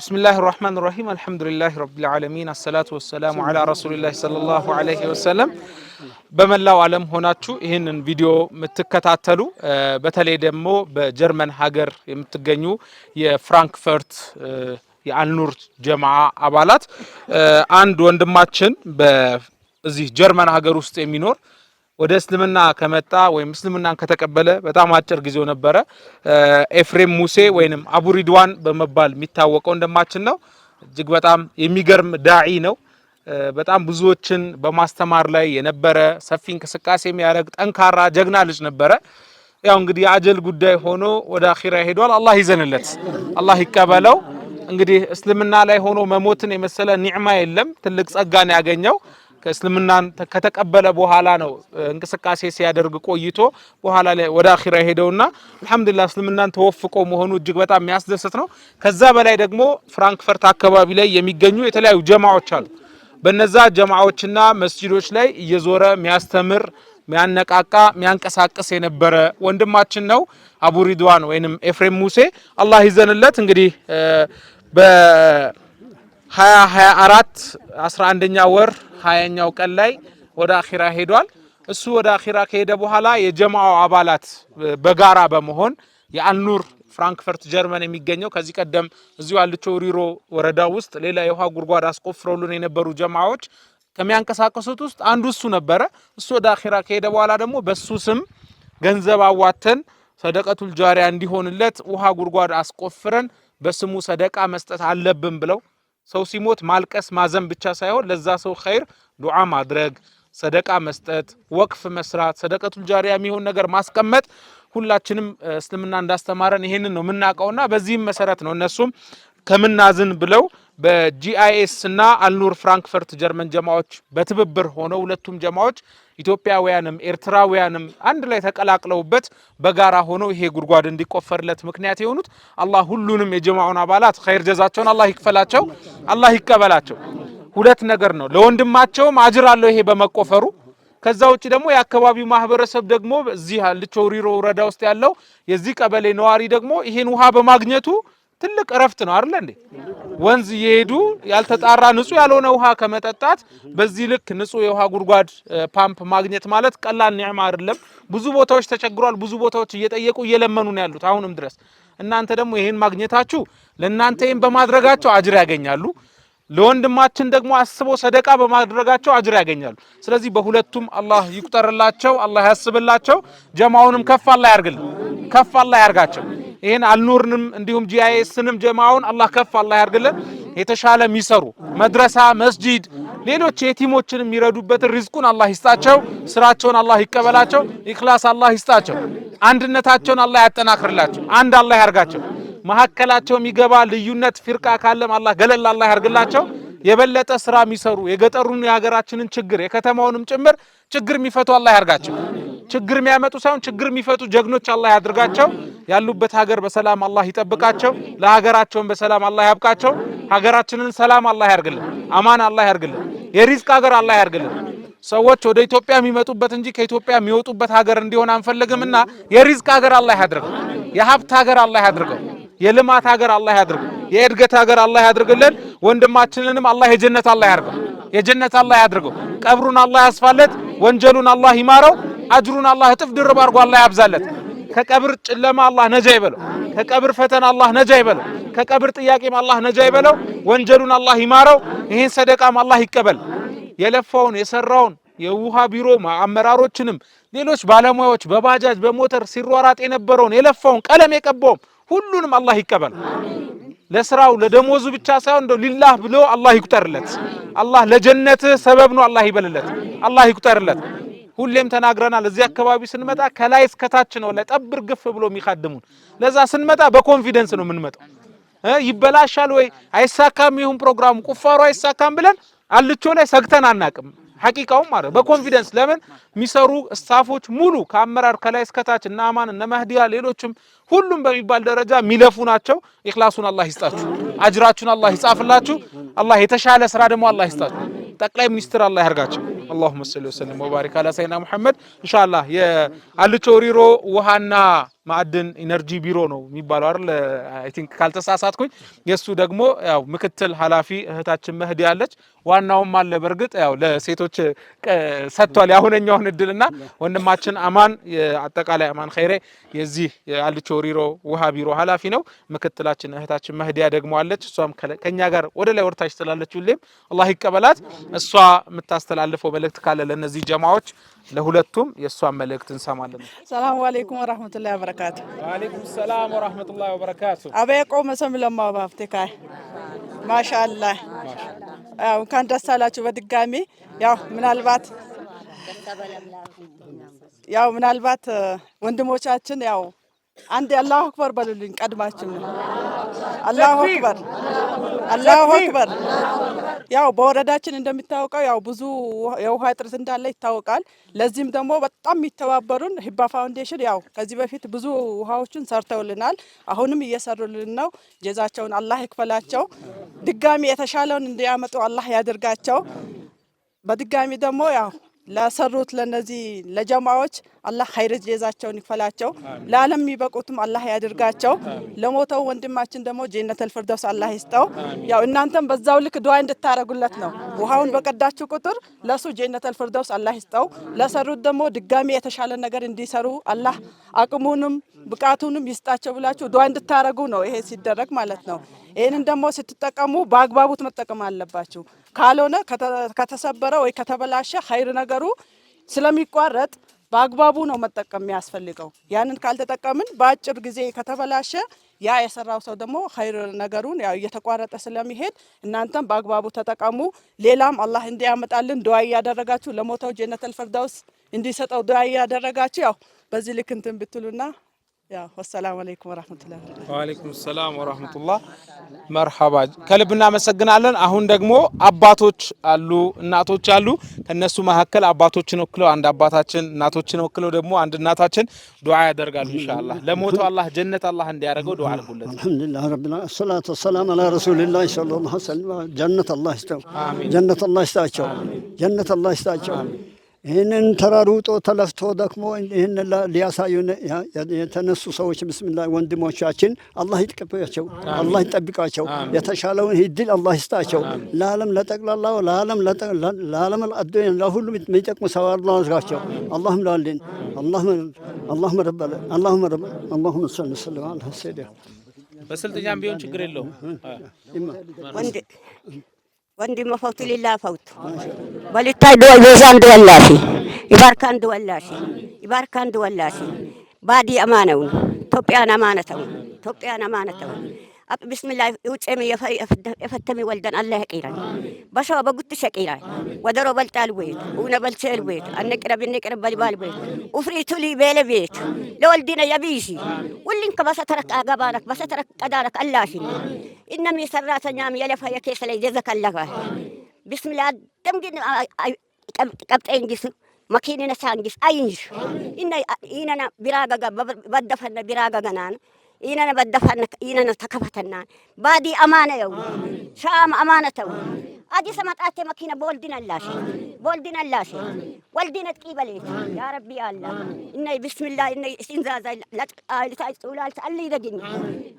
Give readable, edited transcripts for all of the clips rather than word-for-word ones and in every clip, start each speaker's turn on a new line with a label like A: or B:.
A: بسم الله الرحمن الرحيم الحمد لله رب العالمين الصلاة والسلام على رسول الله صلى الله عليه وسلم። በመላው ዓለም ሆናችሁ ይህንን ቪዲዮ የምትከታተሉ፣ በተለይ ደግሞ በጀርመን ሀገር የምትገኙ የፍራንክፈርት የአልኑር ጀማዓ አባላት፣ አንድ ወንድማችን በዚህ ጀርመን ሀገር ውስጥ የሚኖር ወደ እስልምና ከመጣ ወይም እስልምናን ከተቀበለ በጣም አጭር ጊዜው ነበረ። ኤፍሬም ሙሴ ወይንም አቡ ሪድዋን በመባል የሚታወቀው ወንድማችን ነው። እጅግ በጣም የሚገርም ዳዒ ነው። በጣም ብዙዎችን በማስተማር ላይ የነበረ፣ ሰፊ እንቅስቃሴ የሚያደርግ ጠንካራ ጀግና ልጅ ነበረ። ያው እንግዲህ የአጀል ጉዳይ ሆኖ ወደ አኺራ ሄዷል። አላህ ይዘንለት፣ አላህ ይቀበለው። እንግዲህ እስልምና ላይ ሆኖ መሞትን የመሰለ ኒዕማ የለም። ትልቅ ጸጋን ያገኘው ከእስልምናን ከተቀበለ በኋላ ነው። እንቅስቃሴ ሲያደርግ ቆይቶ በኋላ ላይ ወደ አኺራ ሄደውና አልሐምዱሊላህ እስልምናን ተወፍቆ መሆኑ እጅግ በጣም የሚያስደስት ነው። ከዛ በላይ ደግሞ ፍራንክፈርት አካባቢ ላይ የሚገኙ የተለያዩ ጀማዎች አሉ። በነዛ ጀማዎችና መስጂዶች ላይ እየዞረ የሚያስተምር፣ የሚያነቃቃ፣ የሚያንቀሳቅስ የነበረ ወንድማችን ነው አቡ ሪድዋን ወይንም ኤፍሬም ሙሴ። አላህ ይዘንለት። እንግዲህ በ2024 11ኛ ወር 20ኛው ቀን ላይ ወደ አኺራ ሄዷል። እሱ ወደ አኺራ ከሄደ በኋላ የጀማው አባላት በጋራ በመሆን የአልኑር ፍራንክፈርት ጀርመን የሚገኘው፣ ከዚህ ቀደም እዚሁ አልቾ ሪሮ ወረዳ ውስጥ ሌላ የውሃ ጉድጓድ አስቆፍረውልን የነበሩ ጀማዎች ከሚያንቀሳቀሱት ውስጥ አንዱ እሱ ነበረ። እሱ ወደ አኺራ ከሄደ በኋላ ደግሞ በሱ ስም ገንዘብ አዋተን ሰደቀቱል ጃሪያ እንዲሆንለት ውሃ ጉድጓድ አስቆፍረን በስሙ ሰደቃ መስጠት አለብን ብለው፣ ሰው ሲሞት ማልቀስ ማዘን ብቻ ሳይሆን ለዛ ሰው ኸይር ዱዓ ማድረግ፣ ሰደቃ መስጠት፣ ወቅፍ መስራት፣ ሰደቀቱል ጃሪያ የሚሆን ነገር ማስቀመጥ ሁላችንም እስልምና እንዳስተማረን ይሄንን ነው የምናውቀውና በዚህም መሰረት ነው እነሱም ከምናዝን ብለው በ GIS እና አልኑር ፍራንክፈርት ጀርመን ጀማዎች በትብብር ሆነው፣ ሁለቱም ጀማዎች ኢትዮጵያውያንም ኤርትራውያንም አንድ ላይ ተቀላቅለውበት በጋራ ሆነው ይሄ ጉድጓድ እንዲቆፈርለት ምክንያት የሆኑት፣ አላህ ሁሉንም የጀማውን አባላት ኸይር ጀዛቸውን አላህ ይክፈላቸው፣ አላህ ይቀበላቸው። ሁለት ነገር ነው። ለወንድማቸውም አጅር አለው ይሄ በመቆፈሩ። ከዛ ውጭ ደግሞ የአካባቢው ማህበረሰብ ደግሞ እዚህ አልቾ ሪሮ ወረዳ ውስጥ ያለው የዚህ ቀበሌ ነዋሪ ደግሞ ይሄን ውሃ በማግኘቱ ትልቅ እረፍት ነው አይደል እንዴ? ወንዝ እየሄዱ ያልተጣራ ንጹህ ያልሆነ ውሃ ከመጠጣት በዚህ ልክ ንጹህ የውሃ ጉድጓድ ፓምፕ ማግኘት ማለት ቀላል ኒዕማ አይደለም። ብዙ ቦታዎች ተቸግሯል። ብዙ ቦታዎች እየጠየቁ እየለመኑ ነው ያሉት አሁንም ድረስ። እናንተ ደግሞ ይሄን ማግኘታችሁ ለእናንተ ይሄን በማድረጋቸው አጅር ያገኛሉ። ለወንድማችን ደግሞ አስቦ ሰደቃ በማድረጋቸው አጅር ያገኛሉ። ስለዚህ በሁለቱም አላህ ይቁጠርላቸው፣ አላህ ያስብላቸው። ጀማውንም ከፍ አላህ ያርግልን፣ ከፍ አላህ ያርጋቸው። ይሄን አልኑርንም እንዲሁም GIS ንም ጀማውን አላህ ከፍ አላህ ያርግልን። የተሻለ የሚሰሩ መድረሳ፣ መስጂድ፣ ሌሎች የቲሞችን የሚረዱበትን ሪዝቁን አላህ ይስጣቸው። ስራቸውን አላህ ይቀበላቸው። ኢኽላስ አላህ ይስጣቸው። አንድነታቸውን አላህ ያጠናክርላቸው። አንድ አላህ ያርጋቸው። መሀከላቸው የሚገባ ልዩነት ፊርቃ ካለም አላህ ገለል አላህ ያርግላቸው። የበለጠ ስራ የሚሰሩ፣ የገጠሩን የሀገራችንን ችግር የከተማውንም ጭምር ችግር የሚፈቱ አላህ ያርጋቸው። ችግር የሚያመጡ ሳይሆን ችግር የሚፈቱ ጀግኖች አላህ ያድርጋቸው። ያሉበት ሀገር በሰላም አላህ ይጠብቃቸው። ለሀገራቸውን በሰላም አላህ ያብቃቸው። ሀገራችንን ሰላም አላህ ያርግልን። አማን አላህ ያርግልን። የሪዝቅ ሀገር አላህ ያርግልን። ሰዎች ወደ ኢትዮጵያ የሚመጡበት እንጂ ከኢትዮጵያ የሚወጡበት ሀገር እንዲሆን አንፈልግምና የሪዝቅ ሀገር አላህ ያድርገው። የሀብት ሀገር አላህ ያድርገው። የልማት ሀገር አላህ ያድርገው። የእድገት ሀገር አላህ ያድርግልን። ወንድማችንንም አላህ የጀነት አላህ ያድርገው። የጀነት አላህ ያድርገው። ቀብሩን አላህ ያስፋለት። ወንጀሉን አላህ ይማረው። አጅሩን አላህ እጥፍ ድርብ አድርጎ አላህ ያብዛለት። ከቀብር ጨለማ አላህ ነጃ ይበለው። ከቀብር ፈተና አላህ ነጃ ይበለው። ከቀብር ጥያቄም አላህ ነጃ ይበለው። ወንጀሉን አላህ ይማረው። ይህን ሰደቃም አላህ ይቀበል። የለፋውን የሰራውን የውሃ ቢሮ አመራሮችንም ሌሎች ባለሙያዎች በባጃጅ በሞተር ሲሯራጥ የነበረውን፣ የለፋውን፣ ቀለም የቀባውም ሁሉንም አላህ ይቀበል። ለስራው ለደሞዙ ብቻ ሳይሆን እንደው ሊላህ ብሎ አላህ ይቁጠርለት። አላህ ለጀነትህ ሰበብ ነው አላህ ይበልለት፣ አላህ ይቁጠርለት። ሁሌም ተናግረናል። እዚህ አካባቢ ስንመጣ ከላይ እስከታች ነው ለጠብር ግፍ ብሎ የሚካድሙን። ለዛ ስንመጣ በ confidence ነው የምንመጣው። ይበላሻል ወይ አይሳካም፣ ይሁን ፕሮግራሙ ቁፋሮ አይሳካም ብለን አልቾ ላይ ሰግተን አናቅም። ሐቂቃው ማለት በ confidence። ለምን? የሚሰሩ staff ኦች ሙሉ ከአመራር ከላይ እስከታች እነ አማን እነ መህዲያ ሌሎችም ሁሉም በሚባል ደረጃ የሚለፉ ናቸው። ኢኽላሱን አላህ ይስጣችሁ፣ አጅራችሁን አላህ ይጻፍላችሁ። አላህ የተሻለ ስራ ደግሞ አላህ ይስጣችሁ። ጠቅላይ ሚኒስትር አላህ ያርጋቸው። اللهم صل وسلم وبارك على سيدنا محمد። ኢንሻአላህ የአልቾ ሪሮ ውሃና ማዕድን ኢነርጂ ቢሮ ነው የሚባለው አይደል? I think ካልተሳሳትኩኝ። የሱ ደግሞ ያው ምክትል ኃላፊ እህታችን መህዲ ያለች፣ ዋናውም አለ። በእርግጥ ያው ለሴቶች ሰጥቷል የአሁነኛውን እድልና ወንድማችን አማን አጠቃላይ አማን ኸይሬ የዚህ የአልቾ ሪሮ ውሃ ቢሮ ኃላፊ ነው። ምክትላችን እህታችን መህዲያ ደግሞ አለች። እሷም ከኛ ጋር ወደ ላይ ወርታች ስላለች ሁሌም አላህ ይቀበላት። እሷ የምታስተላልፈው መልእክት ካለ ለእነዚህ ጀማዎች ለሁለቱም የእሷን መልእክት እንሰማለን።
B: ሰላሙ አለይኩም ወራህመቱላሂ ወበረካቱ።
A: ወአለይኩም ሰላም ወራህመቱላሂ ወበረካቱ።
B: አበየ ቆመ ሰም ለማ ባፍቴ ካይ ማሻአላህ። ያው እንኳን ደስ አላችሁ በድጋሚ። ያው ምናልባት ወንድሞቻችን ያው አንድ አላሁ አክበር በሉልኝ ቀድማችሁ ነው። አላሁ አክበር፣ አላሁ አክበር። ያው በወረዳችን እንደሚታወቀው ያው ብዙ የውሃ እጥረት እንዳለ ይታወቃል። ለዚህም ደግሞ በጣም የሚተባበሩን ሂባ ፋውንዴሽን ያው ከዚህ በፊት ብዙ ውሃዎችን ሰርተውልናል። አሁንም እየሰሩልን ነው። ጀዛቸውን አላህ ይክፈላቸው። ድጋሚ የተሻለውን እንዲያመጡ አላህ ያድርጋቸው። በድጋሚ ደግሞ ያው ለሰሩት ለነዚህ ለጀማዎች አላህ ኸይር ጀዛቸውን ይክፈላቸው። ለዓለም የሚበቁትም አላህ ያድርጋቸው። ለሞተው ወንድማችን ደግሞ ጀነተል ፊርደውስ አላህ ይስጠው። ያው እናንተም በዛው ልክ ዱዓ እንድታረጉለት ነው። ውሃውን በቀዳችሁ ቁጥር ለሱ ጀነተል ፊርደውስ አላህ ይስጠው። ለሰሩት ደግሞ ድጋሚ የተሻለ ነገር እንዲሰሩ አላህ አቅሙንም ብቃቱንም ይስጣቸው ብላችሁ ዱዓ እንድታረጉ ነው ይሄ ሲደረግ ማለት ነው። ይህንን ደግሞ ስትጠቀሙ በአግባቡት መጠቀም አለባችሁ። ካልሆነ ከተሰበረ ወይ ከተበላሸ ኸይር ነገሩ ስለሚቋረጥ በአግባቡ ነው መጠቀም የሚያስፈልገው። ያንን ካልተጠቀምን በአጭር ጊዜ ከተበላሸ ያ የሰራው ሰው ደግሞ ኸይር ነገሩን ያው እየተቋረጠ ስለሚሄድ እናንተም በአግባቡ ተጠቀሙ። ሌላም አላህ እንዲያመጣልን ዱዓ እያደረጋችሁ፣ ለሞተው ጀነተል ፊርደውስ እንዲሰጠው ዱዓ እያደረጋችሁ ያው በዚህ ልክ እንትን ብትሉና ያው ወሰላሙ አለይኩም ወራህመቱላሂ።
A: ወአለይኩም ሰላም ወራህመቱላህ። መርሐባ፣ ከልብ እናመሰግናለን። አሁን ደግሞ አባቶች አሉ፣ እናቶች አሉ። ከነሱ መካከል አባቶችን ወክለው አንድ አባታችን፣ እናቶችን ወክለው ደግሞ አንድ እናታችን ዱዓ ያደርጋሉ። ኢንሻአላህ ለሞተው አላህ ጀነት አላህ እንዲያደርገው ዱዓ አድርጉለት።
C: አልሐምዱሊላህ ረቢል ዓለሚን፣ ሰላቱ ወሰላም አላ ረሱሊላህ ሰለላሁ ዐለይሂ ወሰለም። ጀነት አላህ ይስጠው፣ ጀነት አላህ ይስጣቸው፣ ጀነት አላህ ይስጣቸው። ይህንን ተራሩጦ ተለፍቶ ደክሞ ይህን ሊያሳዩን የተነሱ ሰዎች ብስሚላህ ወንድሞቻችን አላህ ይጥቀባቸው፣ አላህ ይጠብቃቸው፣ የተሻለውን እድል አላህ ይስጣቸው። ለዓለም ለጠቅላላው ለዓለም አዱንያ ለሁሉም የሚጠቅሙ ሰው አላህ ያድርጋቸው። አላሁም ላልን አላሁመ ረበለ አላሁመ ረበ አላሁመ ሰሊ ሰለም አላ ሰይዲና።
A: በስልጥኛም ቢሆን ችግር የለውም።
D: ወንድም ፈውቱ ሊላ ፈውቱ በልታይ ቤዛን ድወላሲ ይባርካን ድወላሲ ይባርካን ድወላሲ ባዲ አማነውን ኢትዮጵያን አማነተውን ኢትዮጵያን አማነተውን አብ ቢስሚላህ ውጭም የፈተሚ ወልደን አላህ ያቂራን በሸዋ በጉት ሸቂራን ወደሮ በልጣል ቤት ውነ በልቼል ቤት አንቅረብ እንቅረብ በልባል ቤት ኡፍሪቱ ሊ ቤለ ቤት ለወልዲነ የቢሲ ሁሊንከ በሰተረክ አገባነክ በሰተረክ ቀዳነክ አላሽን እነሚ ሰራተኛም የለፈ የኬሰ ላይ ጀዘከለፈ ቢስሚላህ ደምግን ቀብጤንጊስ መኪንነ ሳንጊስ አይንሽ ኢነ ኢነና ቢራገጋ በደፈነ ቢራገገናን ኢነነ በደፈነ ኢነነ ተከፈተናን ባዲ አማነ የው ሻም አማነተው አዲስ መጣቴ መኪና ቦልዲን አላሽ ቦልዲን አላሽ ወልዲን ጥቂበሌት ያ ረቢ አላ እነ ቢስሚላህ እነ ኢንዛዛ ለጣይ ጡላል አሊ ደግኝ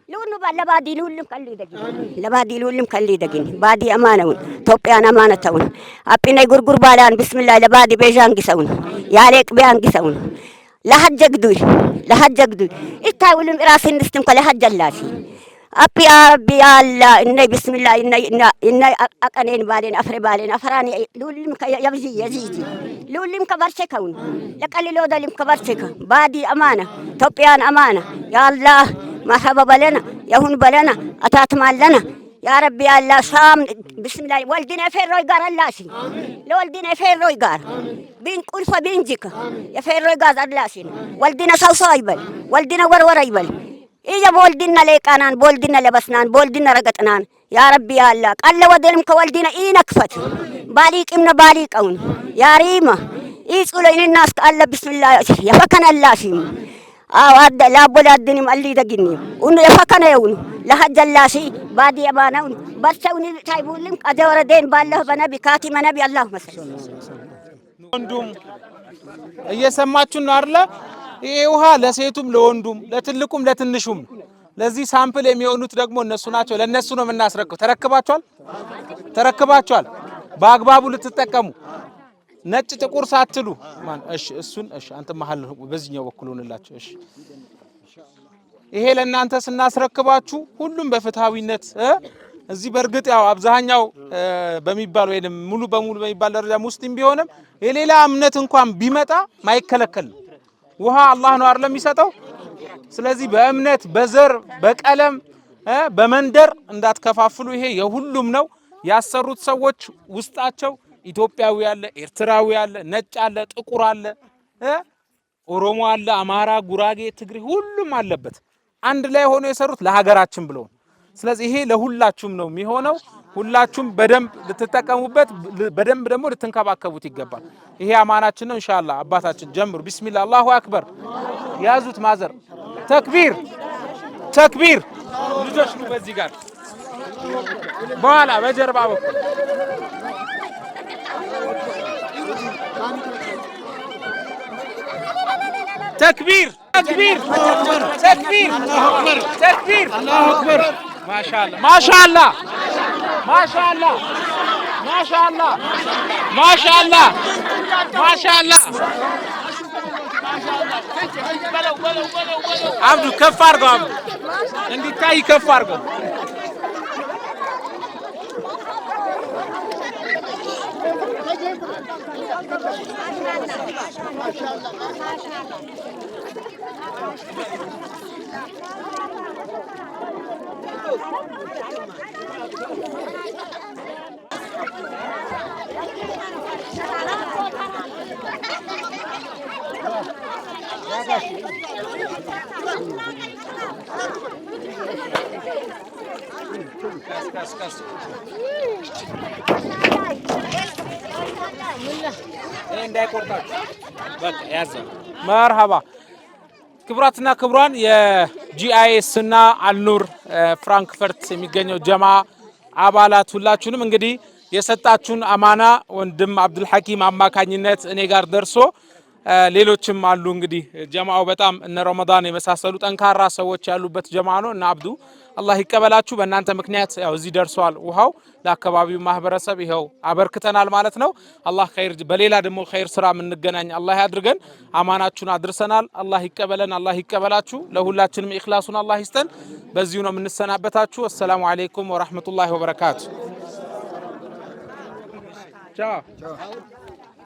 D: ሉኑ ለባዲ ሉልም ከሊ ደግኝ ለባዲ ሉልም ከሊ ደግኝ ባዲ አማነውን ኢትዮጵያን አማነተውን አጲነ ጉርጉር ባላን ቢስሚላህ ለባዲ ቤዣን ግሰውን ያሌቅ ቢያን ግሰውን ለሀጀ ግዱይ ለሀጀ ግዱይ እታውልም ራስን ንስትም ከለሀጀ አላሲ አቢ አቢ አላ እነ ቢስሚላ እነ እነ አቀኔን ባሌን አፍሬ ባሌን አፈራኒ ሉልም የብዚ የዚቲ ሉልም ከበርቸከውን ለቀልሎ ደልም ከበርቸከ ባዲ አማና ኢትዮጵያን አማና ያ አላህ መርሐባ በለና የሁን በለና አታትማለና ያ ረቢ ያላ ሳም ቢስሚላ ወልዲና የፌሮ ጋር አላሲ ለወልዲና የፌሮ ጋር ቢን ቁልፈ ቢንጂከ የፌሮ ጋር አላሲ ወልዲና ሰውሰው አይበል ወልዲና ወርወር አይበል إيجا بولدنا ليقانان بولدنا لبسنان بولدنا رقطنان يا ربي يا الله قال ودلم كولدنا إيه نكفت باليك إمنا باليك أون يا ريمة إيه تقولوا إن الناس قال بسم الله يفكنا الله شيم آه أدى لا بولا الدنيا اللي دقني ون يفكنا يون لهج الله شي بادي أبانا بس وني تايبون لهم أدور دين بالله بنبي كاتم نبي اللهم صل
A: ወንዱም እየሰማችሁ ነው አይደለ? ይሄ ውሃ ለሴቱም ለወንዱም ለትልቁም ለትንሹም። ለዚህ sample የሚሆኑት ደግሞ እነሱ ናቸው። ለእነሱ ነው የምናስረክበው። ተረክባችኋል? ተረክባችኋል። በአግባቡ ልትጠቀሙ፣ ነጭ ጥቁር ሳትሉ። ማን? እሺ፣ እሱን እሺ፣ አንተ መሀል በዚህኛው በኩል ሆንላቸው። እሺ፣ ይሄ ለእናንተ ስናስረክባችሁ ሁሉም በፍትሃዊነት እዚህ በእርግጥ ያው አብዛኛው በሚባል ወይንም ሙሉ በሙሉ በሚባል ደረጃ ሙስሊም ቢሆንም የሌላ እምነት እንኳን ቢመጣ ማይከለከል ነው። ውሃ አላህ ነው አይደለም የሚሰጠው። ስለዚህ በእምነት፣ በዘር፣ በቀለም፣ በመንደር እንዳትከፋፍሉ። ይሄ የሁሉም ነው። ያሰሩት ሰዎች ውስጣቸው ኢትዮጵያዊ አለ፣ ኤርትራዊ አለ፣ ነጭ አለ፣ ጥቁር አለ፣ ኦሮሞ አለ፣ አማራ፣ ጉራጌ፣ ትግሬ ሁሉም አለበት። አንድ ላይ ሆኖ የሰሩት ለሀገራችን ብለው። ስለዚህ ይሄ ለሁላችሁም ነው የሚሆነው። ሁላችሁም በደንብ ልትጠቀሙበት፣ በደንብ ደግሞ ልትንከባከቡት ይገባል። ይሄ አማናችን ነው። ኢንሻአላህ አባታችን ጀምሩ። ቢስሚላህ፣ አላሁ አክበር። ያዙት ማዘር። ተክቢር፣ ተክቢር። ልጆች ኑ በዚህ ጋር በኋላ በጀርባ በኩል። ተክቢር፣ ተክቢር፣ ተክቢር፣ ተክቢር። ማሻአላ፣ ማሻአላ፣ ማሻአላ፣ ማሻአላ፣ ማሻአላ፣ ማሻአላ። አብዱ ከፍ አድርገው፣ አብዱ እንዲታይ ከፍ አድርገው። ቀስ እንዳይቆርጣችሁ በቃ ያዘ። መርሀባ ክቡራትና ክቡራን፣ የ GIS እና አልኑር ፍራንክፈርት የሚገኘው ጀማ አባላት፣ ሁላችሁንም እንግዲህ የሰጣችሁን አማና ወንድም አብዱል ሐኪም አማካኝነት እኔ ጋር ደርሶ ሌሎችም አሉ። እንግዲህ ጀማው በጣም እነ ረመዳን የመሳሰሉ ጠንካራ ሰዎች ያሉበት ጀማ ነው እና አብዱ አላህ ይቀበላችሁ። በእናንተ ምክንያት ያው እዚህ ደርሷል ውሃው፣ ለአካባቢው ማህበረሰብ ይኸው አበርክተናል ማለት ነው። አላህ ኸይር በሌላ ደግሞ ኸይር ስራ የምንገናኝ አላህ ያድርገን። አማናችሁን አድርሰናል። አላህ ይቀበለን፣ አላህ ይቀበላችሁ። ለሁላችንም ኢኽላሱን አላህ ይስጠን። በዚሁ ነው የምንሰናበታችሁ። አሰላሙ አለይኩም ወራህመቱላሂ ወበረካቱ። ቻው።